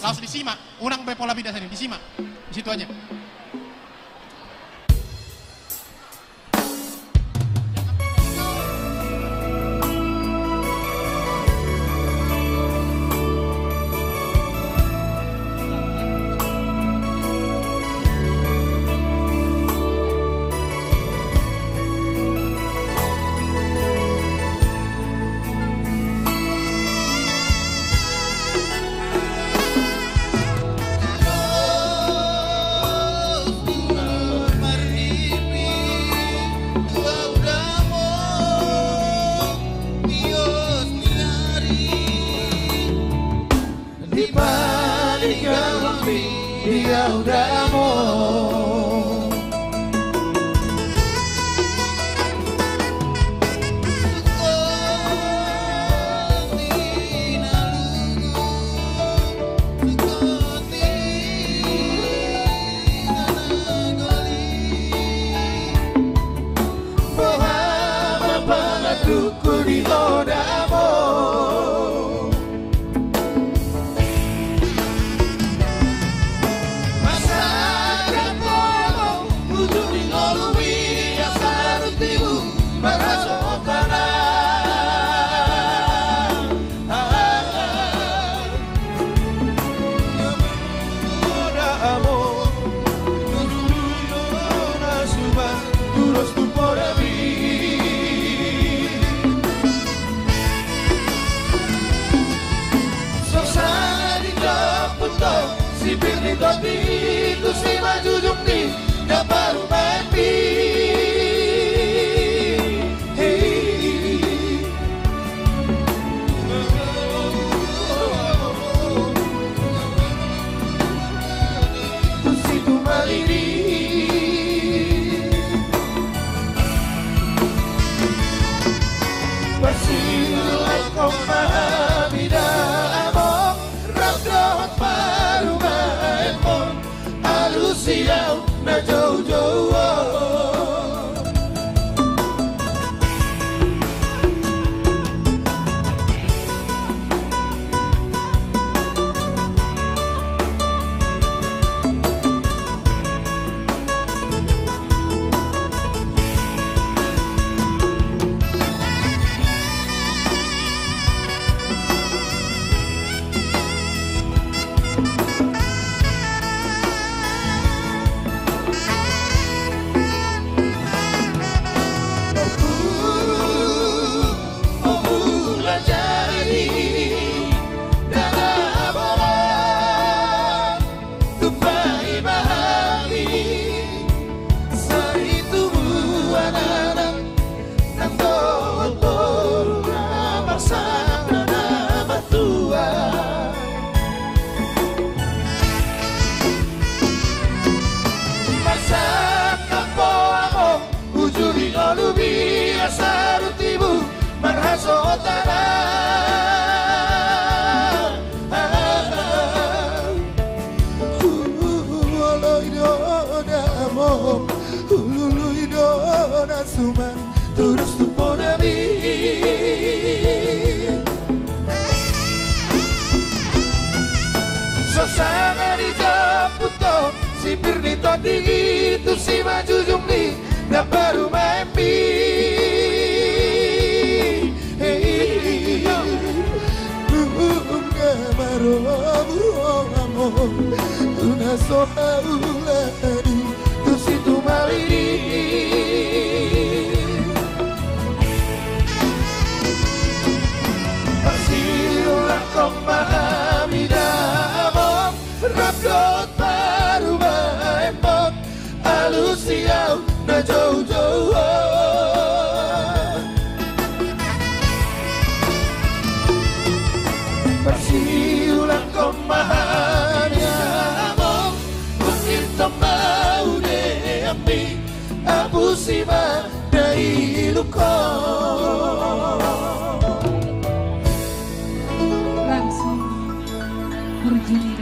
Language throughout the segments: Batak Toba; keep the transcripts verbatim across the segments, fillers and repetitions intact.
Laos disi ma, unang be pola mida sani, disi ma. Di situ aja. Di paling galang ni dia udah mau. Boha ma pangaduku di odamo. Masa kapomo ujung ni ngolumi asa rutimu marasotana. Sipir ni tondi tu si majujung ni na parumaenmi. Tu si tumalini. Parsiulahon ma hami da among rap dohot parumaenmon. Alusi au na joujou on. Tupai ma hami, sai tubuan anak, nang dohot boru na marsak na matua. Marsangkap ho among, uju di ngolumi asa rutimu marhasotana. Oloi do na among, hulului do na suman, torus tu podami. So sanga dijemput ho sipir ni tondi i tu si majujung ni na parumaenmi. Nunga maromuromur tu na so haulani tu si tumalini. Parsiulahon ma hami da among rap dohot parumaenmon. Alusi au na joujou on. Parsiulahon ma hami da among, mungkin tomba ude ami, apusi ma da iluk on. Langsung berjuni.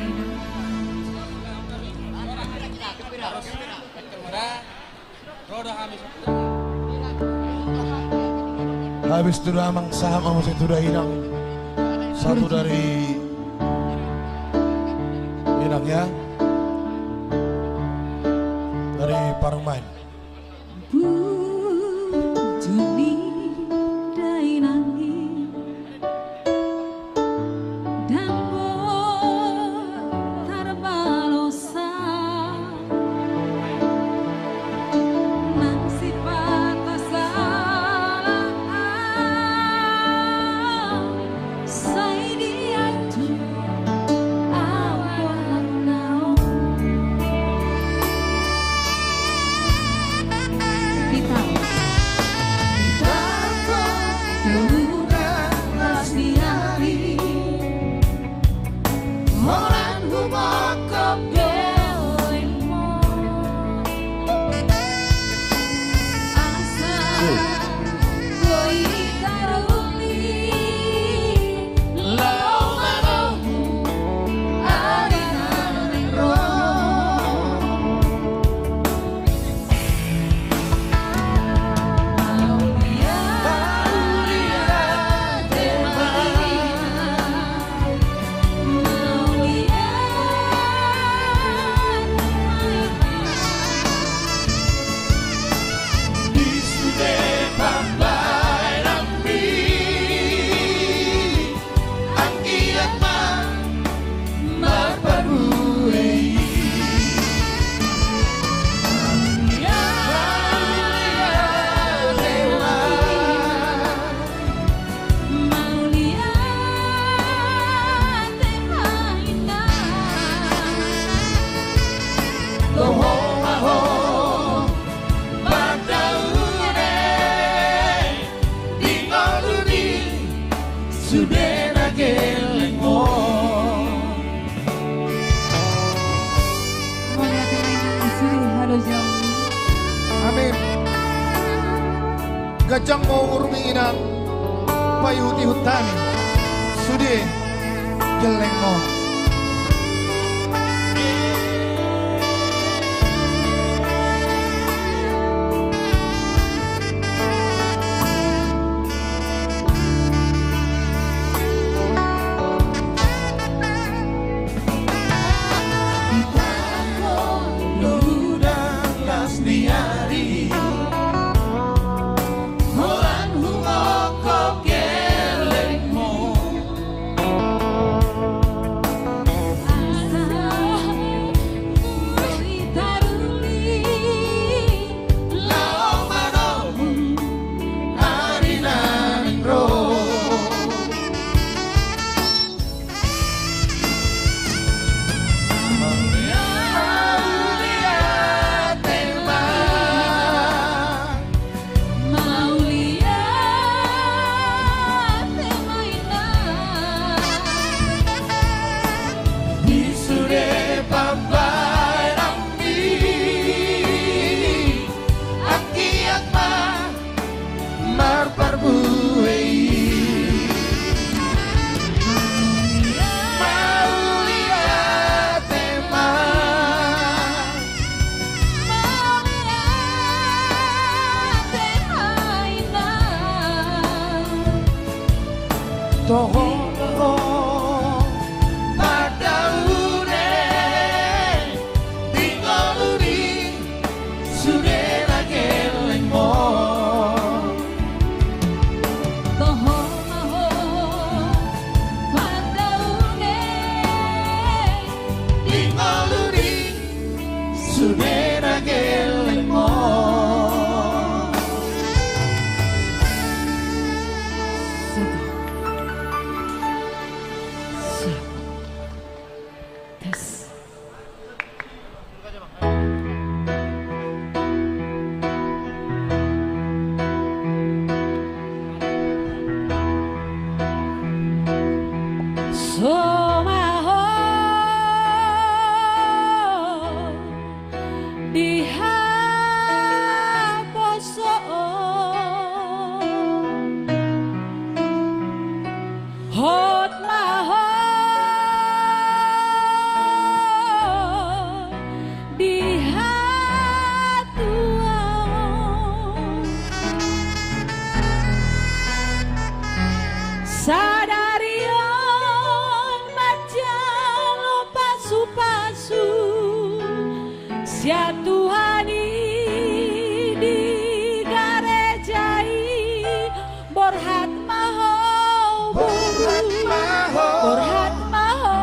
Habis tu da amang, sahat ma muse tu da inang. Satu dari Ya. Dari Parumaen. Puji ni dainang i, dang boi tarbalosa. Nang sipata sala au, sai dianju au boan na on. Bintang. Bintang, las ni ari. Holan humongkop gelengmu. Asa boi taruli laho manomu ari na naeng ro. Di sude pambahenanmi, anggiat ma marparbue i. Mauliate ma, mauliate ma inna. Toho ma ho pardaude di ngoluni sude na gelengmu. Mauliate ma inang di sude halojaon. Amin. Ganjang ma umurmi inang, paihutihut hami sude gelengmu. Las ni ari, holan humongkop gelengmu. Asa boi taruli laho manomu ari na naeng ro. Mauliate ma, mauliate ma inang. Di sude pambahenanmi, anggiat ma marparbue i. Mauliate ma. Mauliate ma inang. Toho ma ho pardaude di ngoluni sude na gelengmu. Toho ma ho pardaude di ngoluni sude na gelengmu. Tes. So ma ho Sian Tuhan i di gareja i, borhat ma ho, borhat ma ho, borhat ma ho,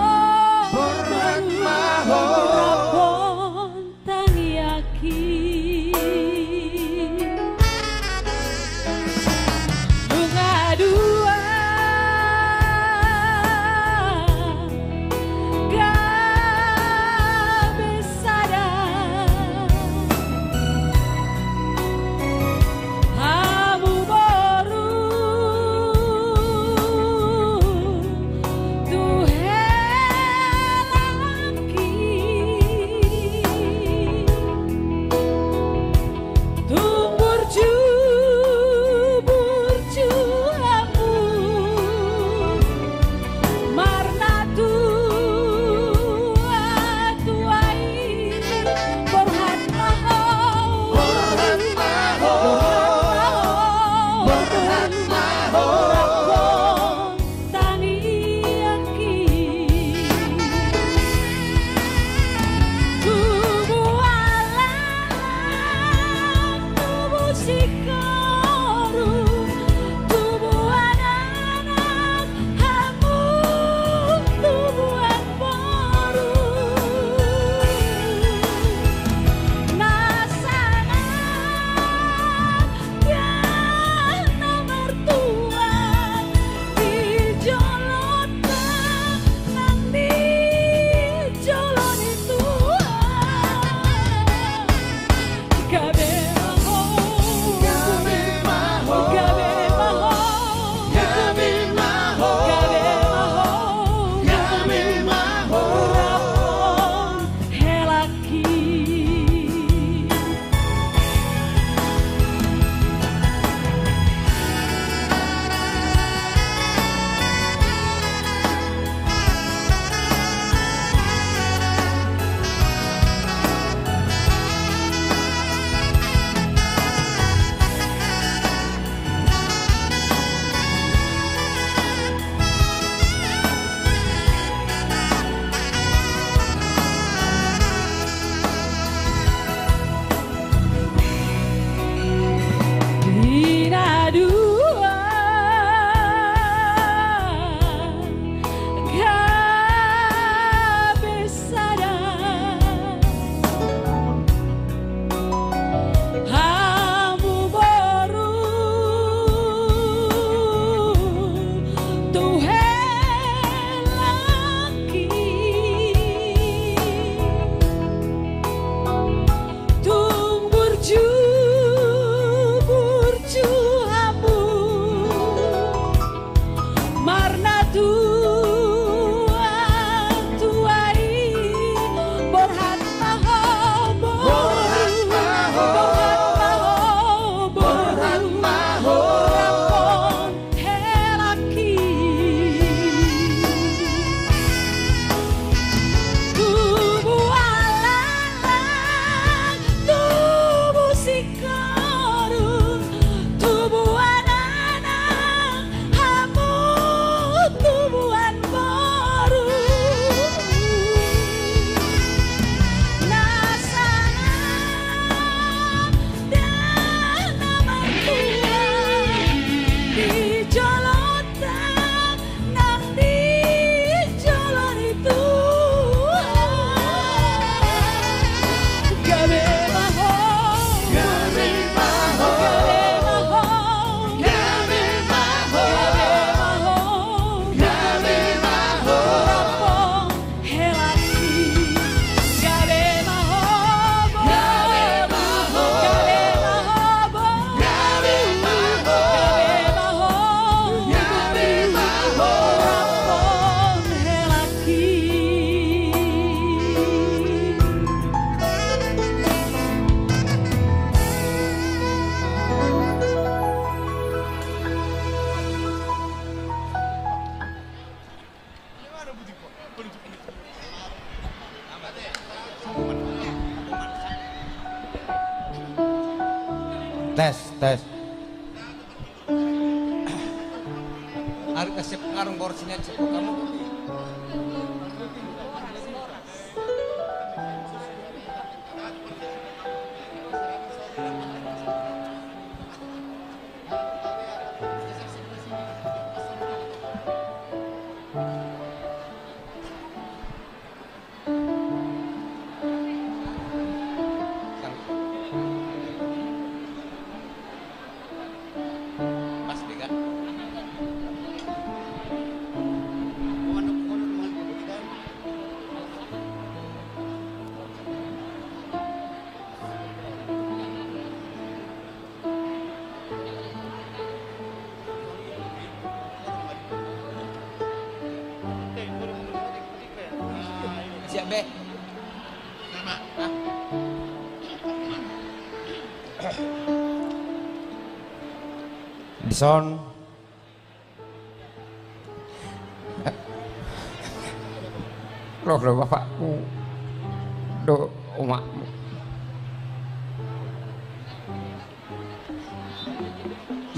borhat ma ho, rap tangiangki. Nunga dua gabe sada hamu boru tu hela. Tung burju, burju hamu, marnatua, tua i, borhat ma ho, borhat ma ho, borhat ma ho, borhat ma ho. Tangiangki. Tubuan laklak, tubu singkoru, tubuan anak hamu, tubuan boru. Na sangap, na martua di jolonta nang di jolo ni Tuhan. Gabe ma ho, gabe ma ho, gabe ma ho, gabe ma ho, gabe ma ho, gabe ma ho. Rap helangki. Di na dua gabe sada hamu boru tu helangki. Tung burju, burju hamu, marnatua, tua i, borhat ma ho, borhat ma ho, borhat ma ho, borhat ma ho, rap helangki. Tubuan laklak, tubu singkoru, tubuan anak hamu, tubuan boru. Na sangap, na martua di jolonta nang di jolo ni Tuhan. Gabe ma ho, gabe ma ho, gabe ma ho, gabe ma ho, gabe ma ho. Helangki. Gabe ma ho, gabe ma ho, gabe ma ho, gabe ma ho, gabe ma ho, gabe ma ho. Rap helangki. Tes, tes. Ari kasep karung bor sini aja kamu. Be. Dison. Ro do bapakmu dohot omakmu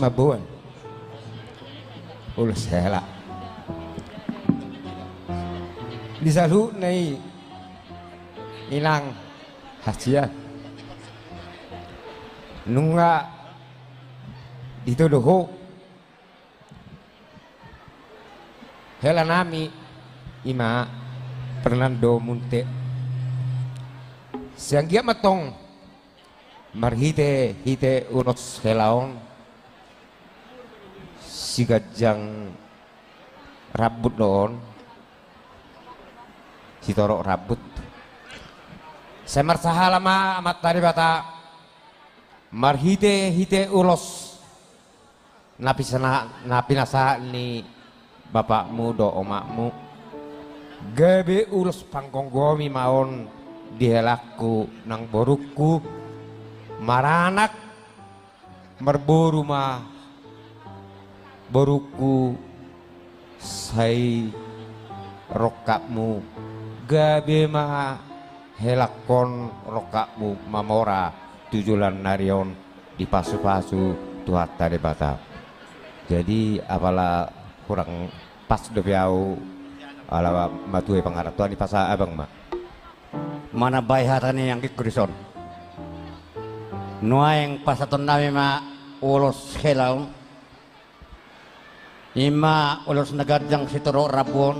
mamboan ulos hela. Di saluhutna i, inang hasian, nunga ditodo ho hela nami, i ma Fernando Munte. Sai anggiat ma antong marhitehite ulos hela on, siganjang rambut do on, sitorop rambut. Sai marsahala ma Amanta Debata marhitehite ulos na pisana-, na pinasahat ni bapakmu dohot omakmu. Gabe ulos panggomgomi ma on di helangku nang borungku, maranak marboru ma borungku, sai rongkapmu gabe ma helangkon rongkapmu mamora tu joloan ni ari on dipasupasu Tuhanta Debata. Jadi apala hurang pas dope au, ala matua i pangarantoan, dipasahat abang ma. Manambai hata ni anggingku dison. Nuaeng pasahaton nami ma ulos hela on. I ma ulos na ganjang sitorop rambu on.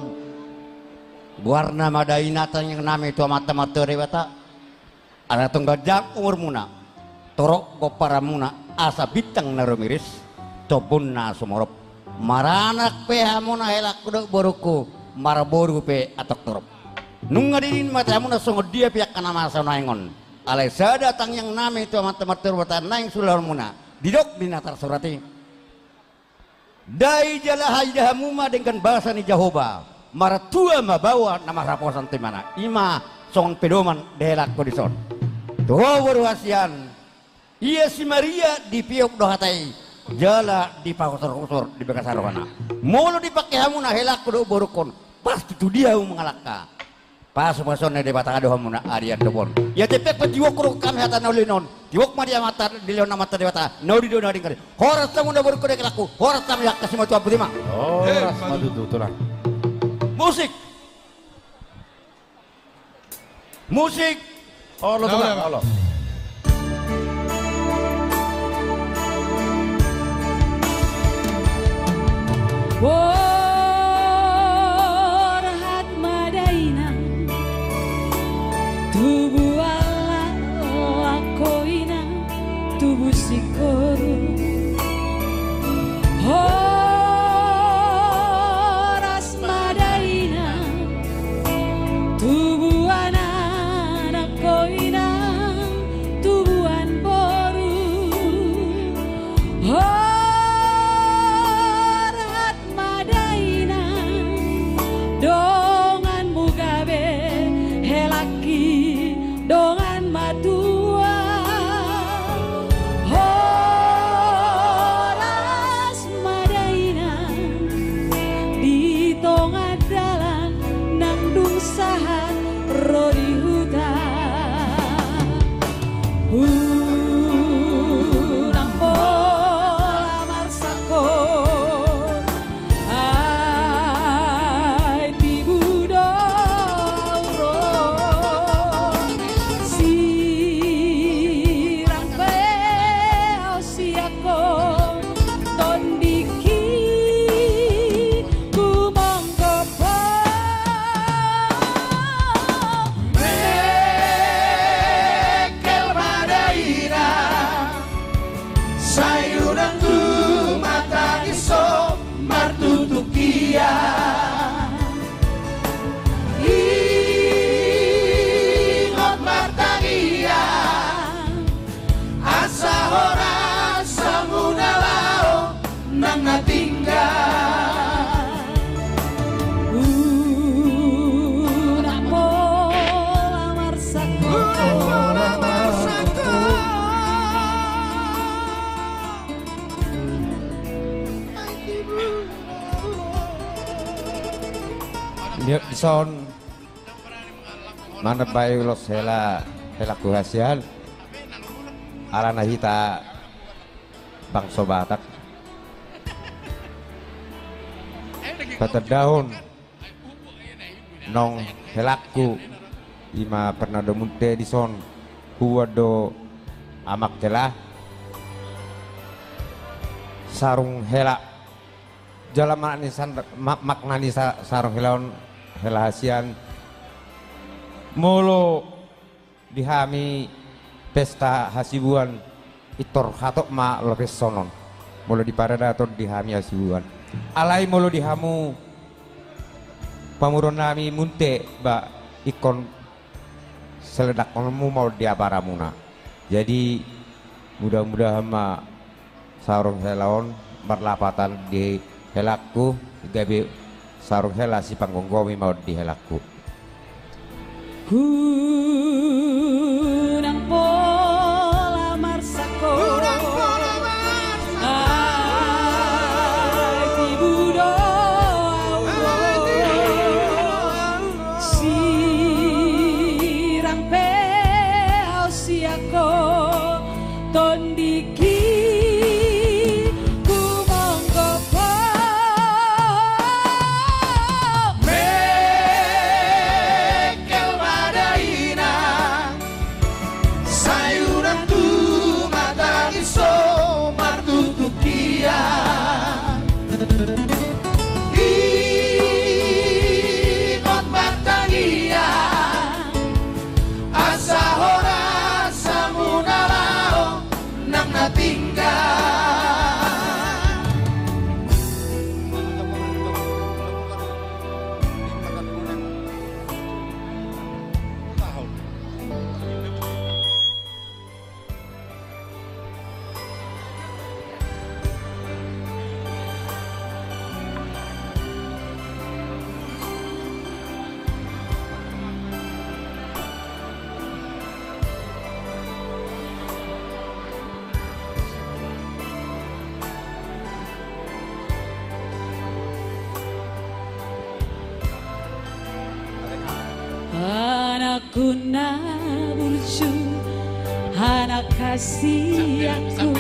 Goarna ma dainang tangiang nami tu Amanta Martua Debata. Asa tung ganjang umurmuna, torop pomparanmuna asa bintang na rumiris, tombun na sumorop. Maranak pe hamuna helangku dohot borungku, marboru pe antong torop. Nunga didok ma tu hamuna songon dia pe angka na masa nuaeng on. Alai sada tangiang nami tu Amanta Martua Debata naeng sude ulaonmuna. Didok di na tarsurat i. Dai jala haida hamu ma denggan basa ni Jahowa, martua ma baoa na marhaposan tu imana. I ma songon pedoman di helangku dison. Tu ho boru hasian, ia si Maria dipeop do hata i, jala dipahusorhusor di bagasan rohana. Molo dipangke hamuna helangku dohot borungkon, pasti tu dia hamu mangalangka. Pasupasuon ni Debata do hamuna arian dohot on. Ia tiop pe tiup do hami hata na uli on. Tiop ma di Amanta, dilehon Amanta Debata. Na uli do na denggan. Horas ma hamuna borungku dohot helangku. Horas ma hamuna angka simatuam, botima. Horas ma tutu, tulang. Musik. Musik. Olo, tulang, olo. Borhat ma dainang, tubuan laklak ho inang, tubu singkoru. Horas ma dainang, tubuan anak ho inang, tubuan boru. Borhat ma dainang, donganmu gabe helangki, dongan matua. Horas ma dainang, di tonga dalan nang dung sahat ro di huta. Unang pola marsangkot, ai tibu do au ro. Si Ia dison manambai ulos hela, helangku hasian. Alana hita bangso Batak, patandahon nang helangku, ima pernah do munte dison, huboan do amak hela, sarung hela. Jala makna ni san-, ma-, makna ni sa-, sarung hela on, hela hasian. Molo di hami pesta hasibuan, pintor hatop ma lope sonon. Molo di paradaton di hami hasibuan. Alai molo di hamu pamoruon nami munte, ba ingkon seledangkonmu ma on di abaramuna. Jadi mudah-mudahan ma sarung hela on marlapatan di helangku, gabe sarung hela sipanggomgomi ma on di helangku. Unang pola marsangkot. Unang pola marsangkot. Ai tibu do au. Ai tibu do au. Sirang pe au sian ho, tondingki humonggo ho. Mengkel ma dainang, sai unang tu matangis ho martutup hian. Ingot ma tangiang, asa horas hamu na laho nang na tinggal. Anakku na burju, anak hasianku,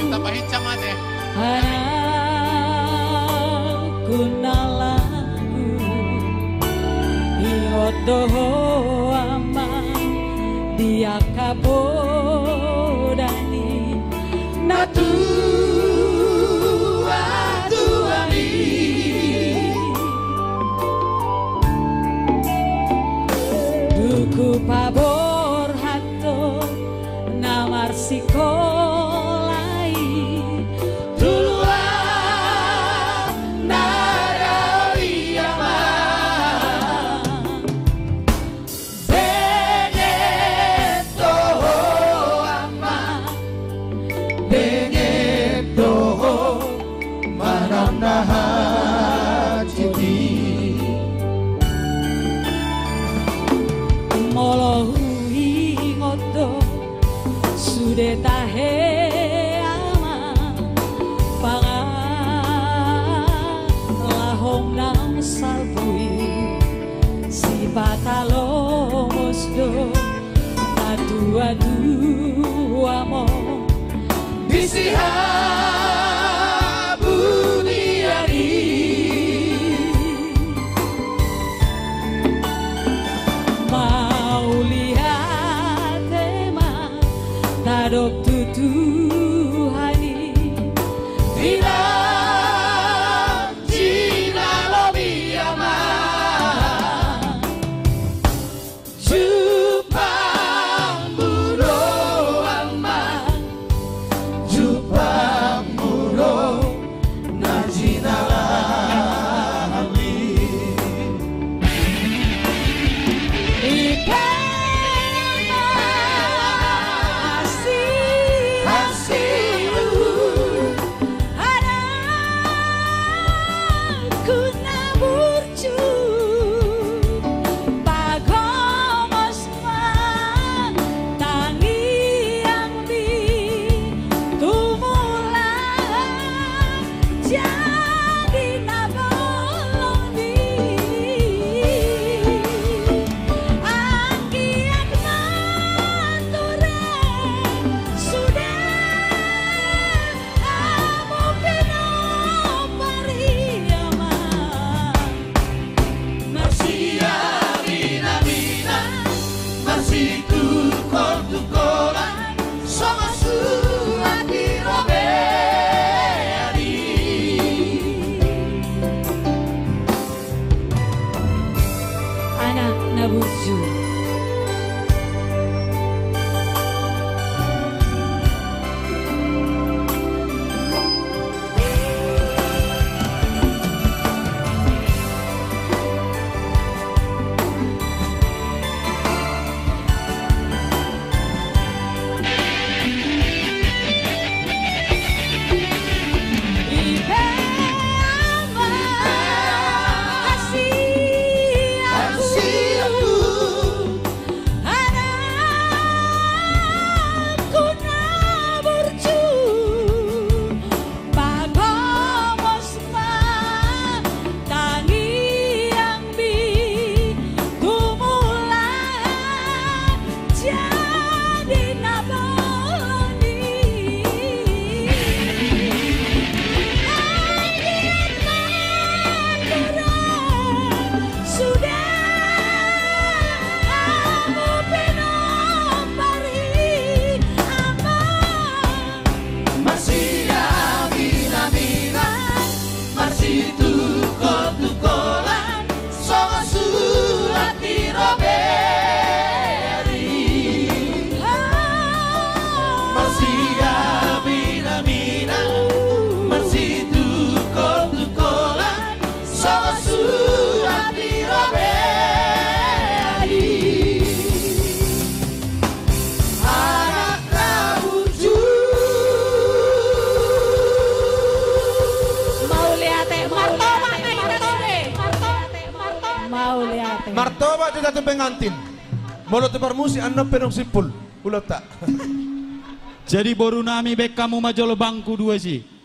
anakku na lagu. Ingot do ho amang di angka poda ni natuatuami. Dung hupaborhat do na marsikola i, tu luat na dao i amang. Benget do ho amang, benget do ho manang na hansit i. Molo huingot do sude tahe amang, pangalahom nang salpu i. Sipata lomos do natuatuam on di sihabungian i. Mauliate ma tadok tu Tuhan i. Inang jinalobi amang, jumpangmu do amang, jumpangmu do na jinalahan i. Ipe ma asi Martobat hita tu pengantin. Molo tu parmusik annon pe dung simpul. Ulaonta. Jadi boru nami, baen hamu ma jolo bangku dua isi.